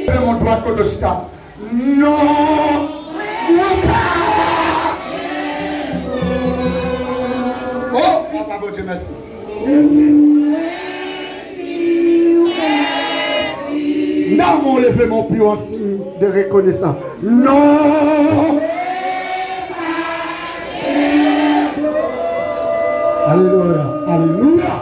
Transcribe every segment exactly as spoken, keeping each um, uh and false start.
Leve men dwat kote w chita. Non, ou pa. Oh, papa Bondye, mèsi. Nan mwen leve men pi w an siy de rekonesans. Non. Alelouya, alelouya.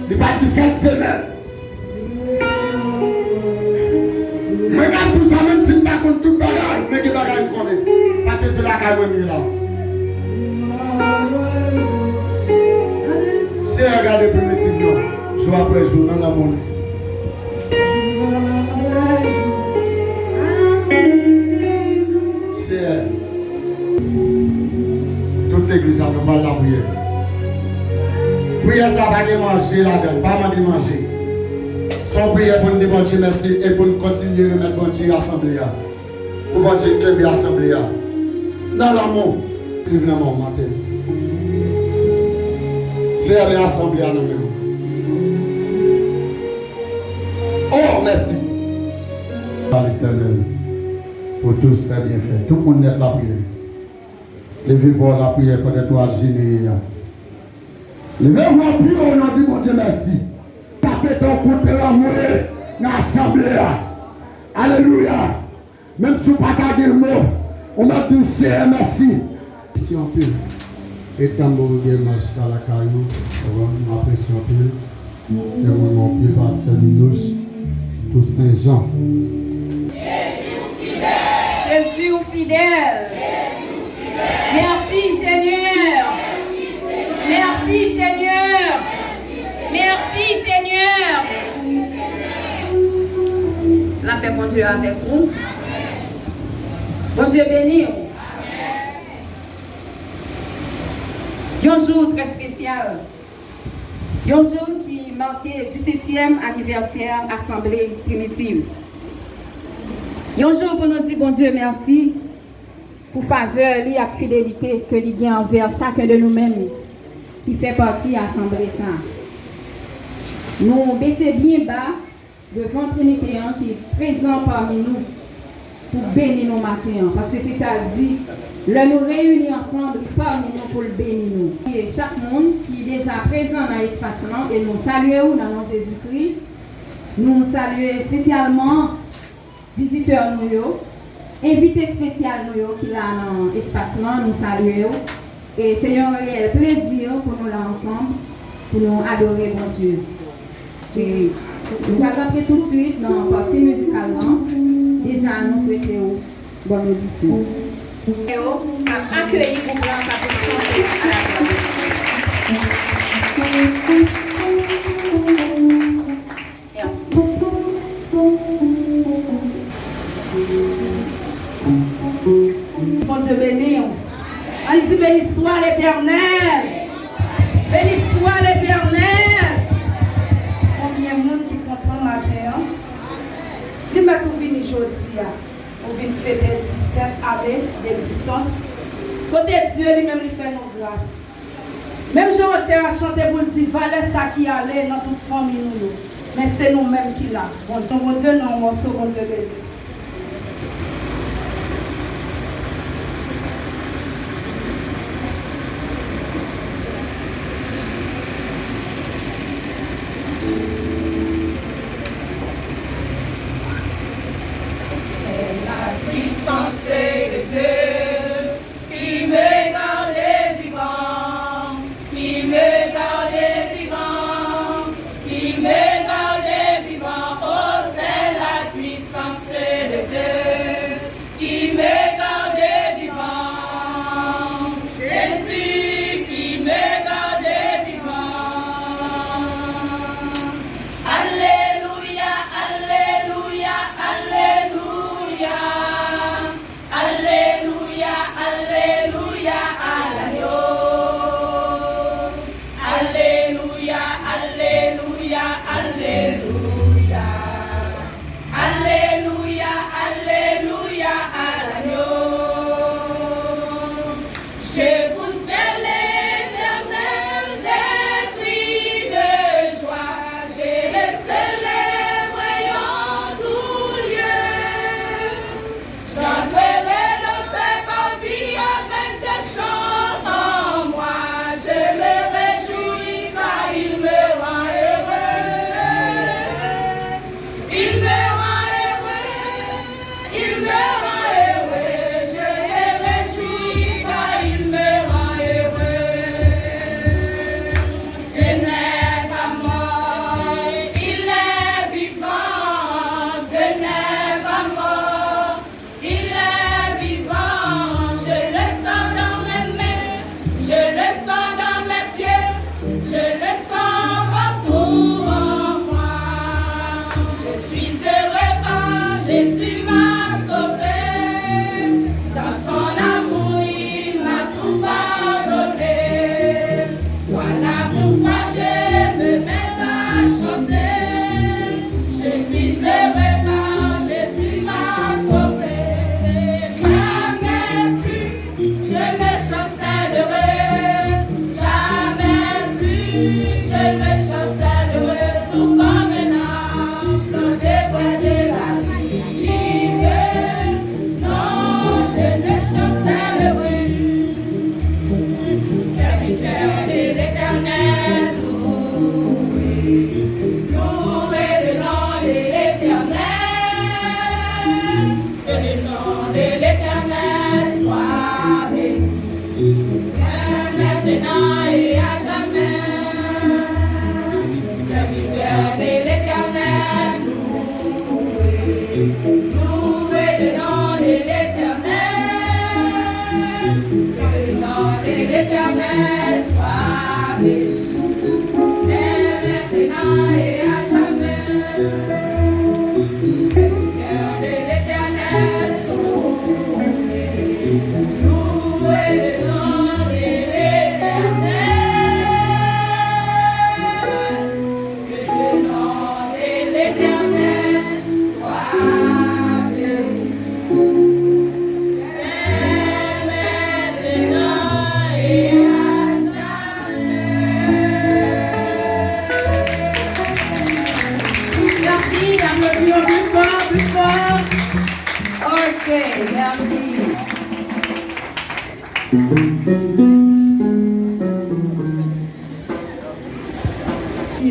Li pa di sèt semèn. Mwen ka di w sa, menm si m pa konn tout bagay, men gen bagay m konnen. Paske se lakay mwen m ye la. Seyè, gade primitiv nan, jou apre jou, nan lanmou li. Seyè, tout legliz la, nou pral lapriyè. Priyè sa a pa gen manje ladan l, pa mande manje. Se yon priyè pou n di Bondye mèsi e pou n kontinye remèt Bondye asanble a. Pou Bondye kenbe asanble a nan lanmou. Seyè, nan men w maten. Seyè, men asanble a nan men w. Oh, mèsi. A Letènèl, pou tou sè byenfè. Tout moun nèt lapriyè. Leve vwa w lapriyè pandan twa jenere a. Leve vwa w pi wo nan di Bondye mèsi. Tape tan w kout lanmou nan asanble a. Alelouya. Menm si w pa ka gen mo, ou mèt di Seyè mèsi. Mèsi anpil. E tanbou oubyen mach pa lakay ou, m apresye anpil. Fè mwen yon pye pastè Minouch, Toussaint Jean. Jezi ou fidèl. Mèsi Senyè. Mèsi Senyè. Mèsi Senyè. Lapè Bondye avèk ou. Bondye beni w. Yon jou trè espesyal. Yon jou ki make disetyèm anivèsè Asanble Primitiv. Yon jou pou nou di Bondye mèsi pou favè li ak fidelite ke li gen anvè chaken de nou menm ki fè pati asanble sa. Nou bese byen ba devan Trinite an ki prezan pami nou pou beni nou maten an, paske se sa l di, lè nou reyini ansanm, li pami nou pou l beni nou. E chak moun ki deja prezan nan espas lan, e nou salye w nan non Jezikri. Nou salye espesyalman vizitè nou yo, envite espesyal nou yo ki la nan espas lan, nou salye w. E se yon reyèl plezi pou nou la ansanm, pou nou adore Bondye. E nou pral rantre tousuit nan pati mizikal lan. Deja, nou swete w bòn odisyon. E w ap akeyi gwoup lan k ap chante a la. Mèsi. Bondye beni w. Ann di, beni swa Letènèl. Beni swa Letènèl. Konbyen moun ki kontan maten an? Li mèt ou vini jodi a. Ou vin fete disèt ane degzistans. Kote Dye li menm li fè nou gras. Menm jan otè a chante pou l di, valè sa ki ale nan tout fanmi nou yo. Men se nou menm ki la. Bondye, Bondye nan yon mòso, Bondye beni. C'est la puissance de Dieu. Qui me garde vivant, qui me garde vivant, qui me garde vivant. Oh, c'est la puissance Je me chancelle tout comme un âme planté près de la rive. Non, je me chancelle, oui. Serviteur de l'Éternel, louez, louez le nom de l'Éternel. Que le nom de l'Éternel soit béni, dès maintenant et à jamais. Serviteur de l'Éternel, louez, louez le nom de l'Éternel. Que le nom de l'Éternel soit béni, dès maintenant et à jamais. Seigneur de l'Éternel, louez, louez le nom de l'Éternel. Que le nom de l'Éternel soit béni. Dès maintenant et à jamais. Mèsi, aplodi yo pi fò, pi fò. Ok, mèsi.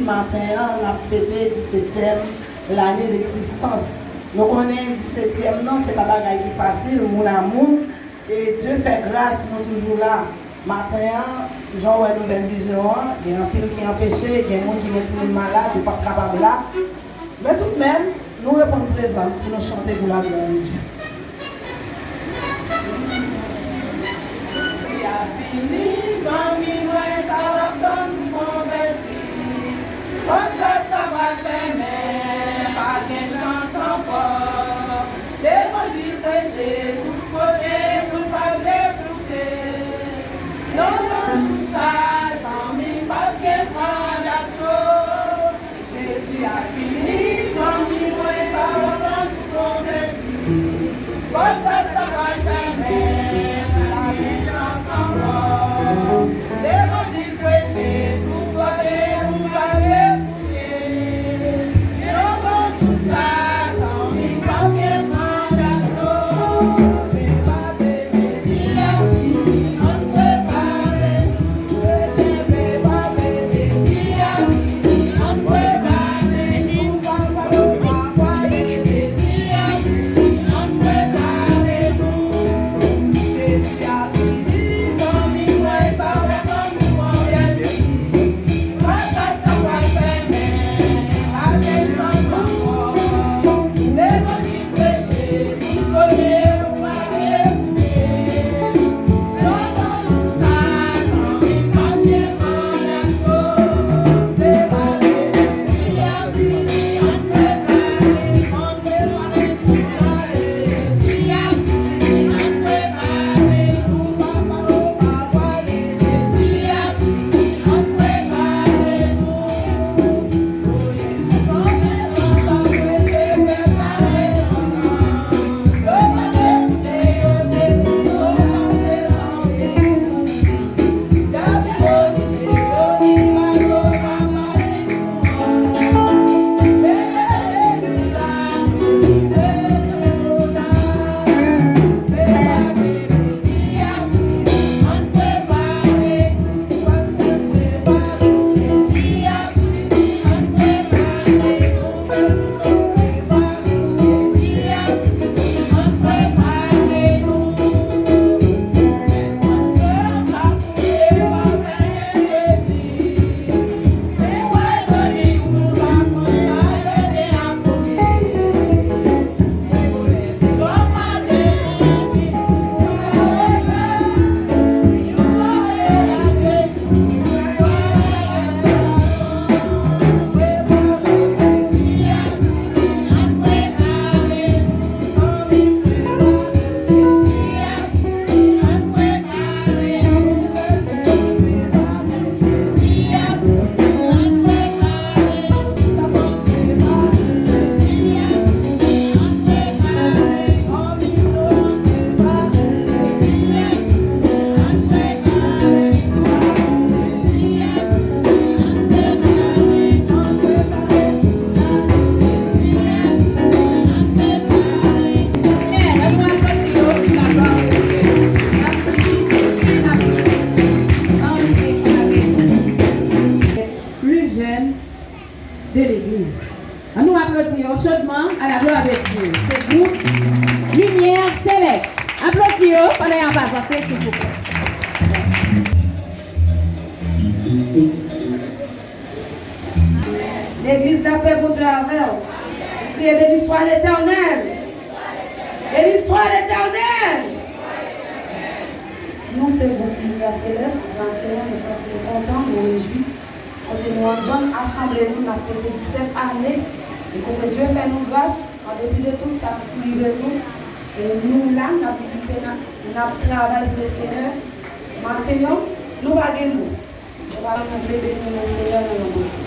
Maten an, n ap fete disetyèm lane d'egzistans. Nou konnen disetyèm nan, se pa bagay ki fasil, moun a moun. E Dye fè gras, nou toujou la. Maten an, jan w wè nouvèl vizyon an, gen anpil ki anpeche, gen moun ki gen timoun malad, yo p ap kapab la. Men toutmenm, nou reponn prezan pou nou chante pou laglwa de Dye. Jezi ap vini, zanmi mwen, sa w ap tann pou konvèti. Pòt gras la pral fèmen, pa gen chans ankò. Levanjil preche tout kote, nou pa vle koute. Nan gran jou sa, zanmi, p ap gen pran daso. Jezi ap vini, zanmi mwen, sa w ap tann pou konvèti. Pòt gras la pral fèmen, pa gen chans ankò. jeunes de l'église. Ann nou aplodi yo chaudement à la gloire de Dieu. Se gwoup Lumière Céleste. Aplodi yo pandan y ap avanse, silvouplè. Legliz, lapè Bondye avè w. Kriye, beni swa Letènèl. Beni swa Letènèl. Nou se gwoup Limyè Selès. Maten an, nou santi nou kontan, nou rejwi. Kote nou an bann asanble nou, n ap fete disèt ane. E kote Dye fè nou gras, an depi de tout sa k rive nou, e nou la, n ap milite, n ap, n ap travay pou Lesenyè. Maten an, nou pa gen mo. Nou pa, nou vle beni Lesenyè nan yon moso.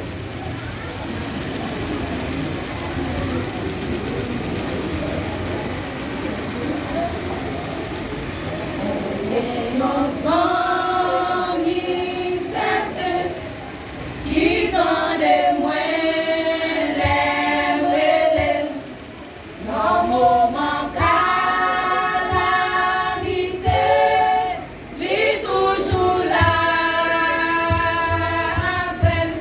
Gen yon zanmi sèten ki tande mwen lè m rele l. Nan moman kalamite, li toujou la avè m.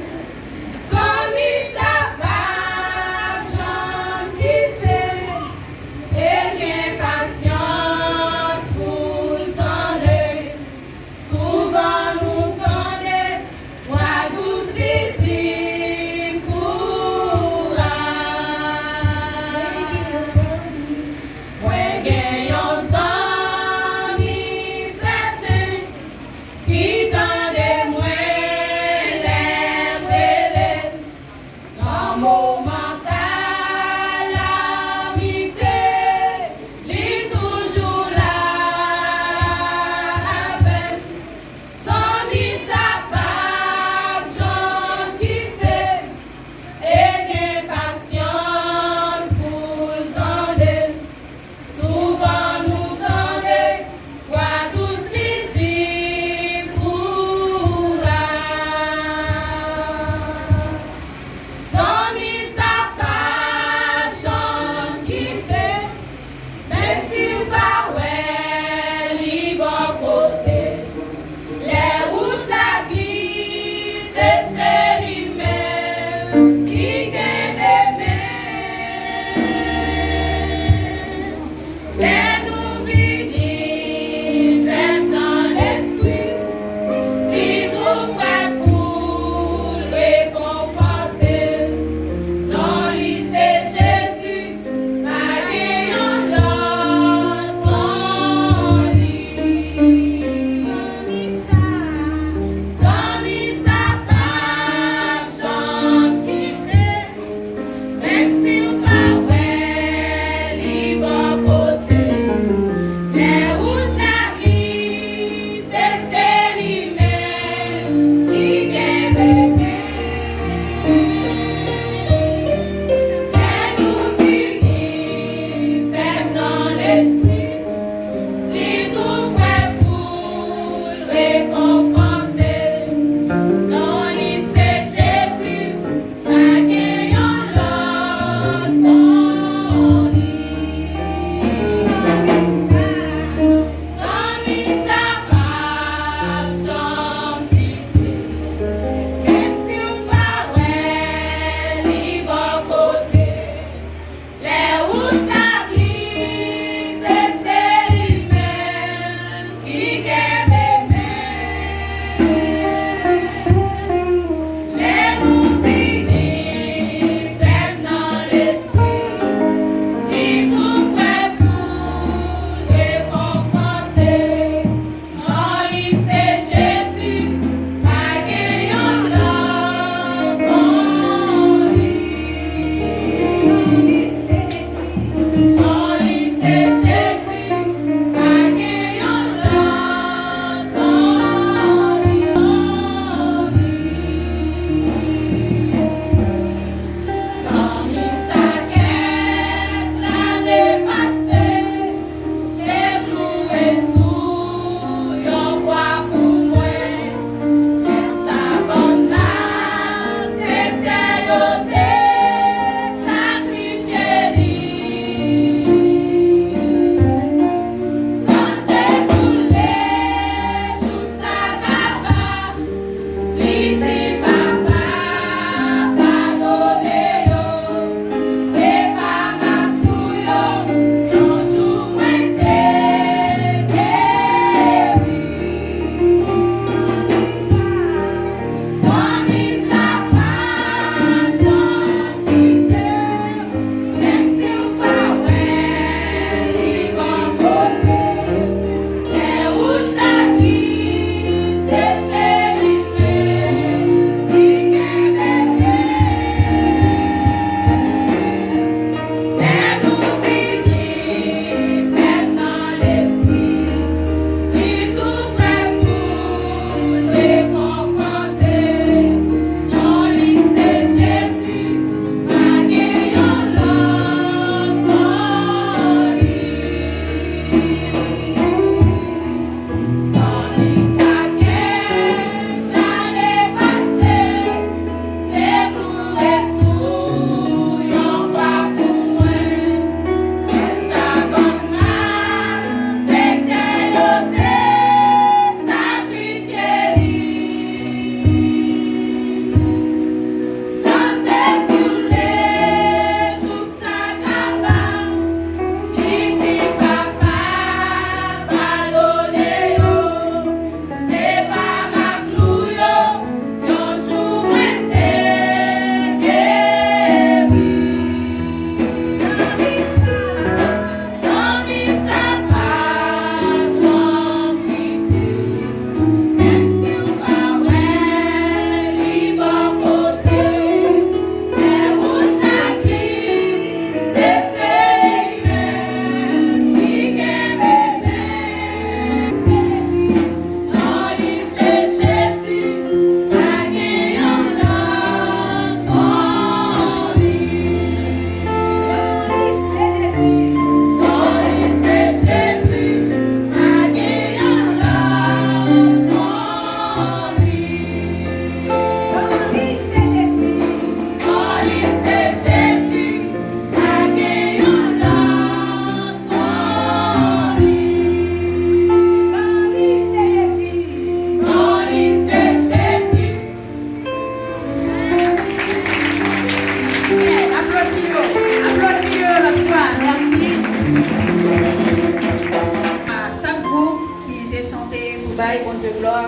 Chante pou bay Bondye glwa.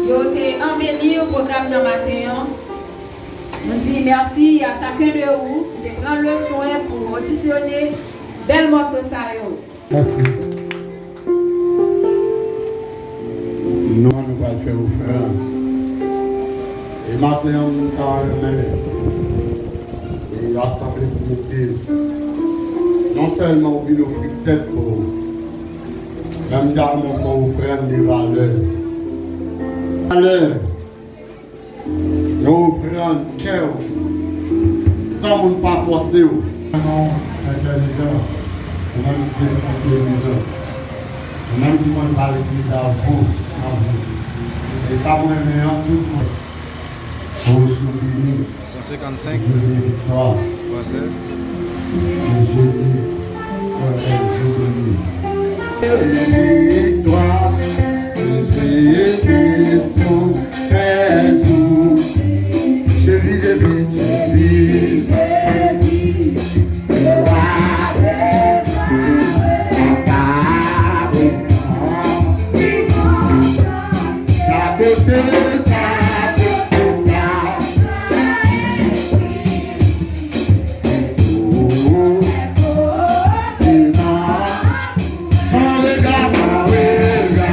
Yo te anbeli pwogram nan maten an. Nou di mèsi a chacun de vous ki te pran le soin pou odisyone bèl mòso sa yo. Mèsi. Nou, nou pral fè ofrann. E maten an, m ta renmen e asanble primiti non sèlman ou vin ofri tèt pa w, men m ta renmen w fè ofrann de valè. Valè. Yon ofrann kè w, san moun pa fòse w. Non entèlijan, ou menm ki se pitit legliz la, ou menm ki konn sa legliz la vo nan vi w. E sa mwen renmen an, tout mwen. O jou beni, san senkannsenk jou de viktwa, fransè. Jou de, frè, jou beni. Viktwa, je te son pèzou. Jezi, Jezi, Jezi, le roi des rois, le papa des sabote, sabote, sabote. San lega, san lega.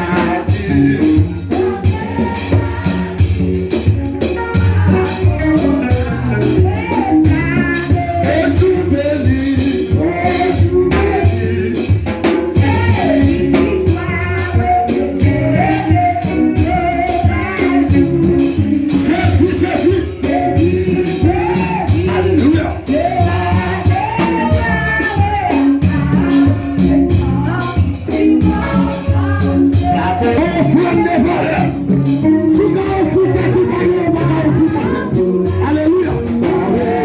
Alelouya. Ofrann de valè. Si w ka ofri tèt ou, pa gen, ou pa ka ofri tèt. Alelouya. Alelouya.